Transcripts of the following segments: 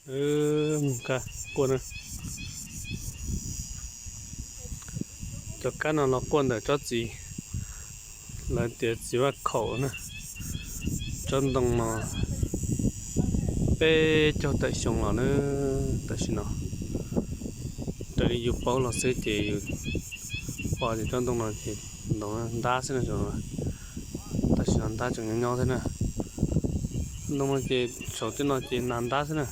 Mus ka quaj na. Cov kab no los quaj ntawm tsob txiv, lawv tias txiv vaj khaum na. Tsob ntoo no peb caug tawm xyoo los na, tam sim no raws li yus paub los xwb ces yus pom tias tsob ntoo no ces ntoo ntab xwb na, tam sim no ntab tseem nyob nyob xwb na. Ntoo no ces saum tej no ces nas ntab xwb na.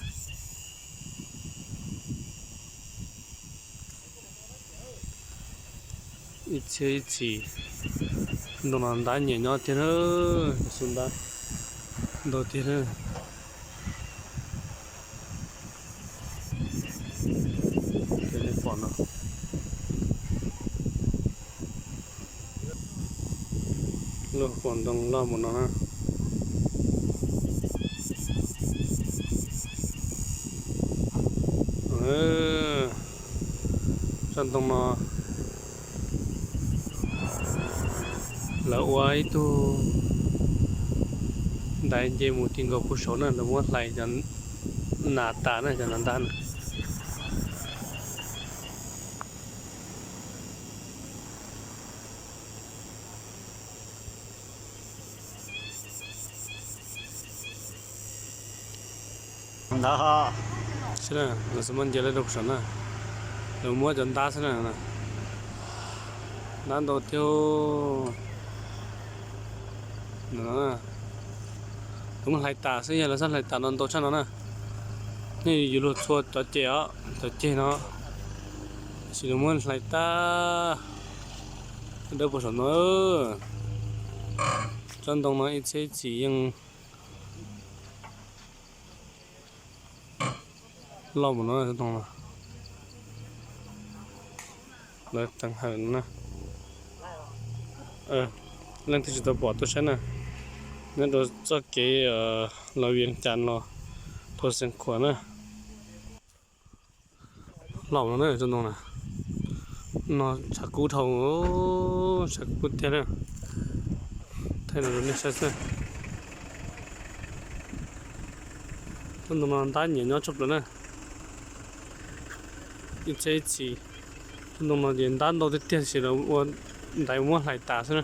Ib txhiab ib txhis, ntoo no ntab nyiam nyob tiag na, xub ntab ntau tiag na. Ces nej pom no, lub qos ntoo loj mus no na. Tsob ntoo no lawv ua ib tug ntaiv nce mus ti nkaus puag saud na, lawv muab hlais cov nas tas na, cov nas ntab na. Saib na, lawv txhob muab nce lawm rau saum na, lawv muab cov ntab xwb na. Ntab ntau tiag. Lawv muab hlais tas xwb, yog lawv txhob hlais tas no ntau tshaj no na. Nej yuav luag txhua cov ceg os, cov ceg no, tab sis lawv muab hlais tas. Dawb paug saum no, tsob ntoo no ib txhiab ib txhis yeej loj mus no, tsob ntoo no. Lawv teev hawm no na. Leej twg tsis tau pom tuaj saib na, nyob rau txoj kev los Vias Cas los Phu Xeev Khuam na. Loj no na, tsob ntoo na, no tshav kub dhau, tshav kub tiag na. Thaij no rau nej saib xwb. Tsob ntoo no ntab nyiam nyob tshaj plaws na. Ib txhiab ib txhis, tsob ntoo no ces ntab ntau tiag tiag, tab sis lawv ua ntaiv muab hlais tas xwb na.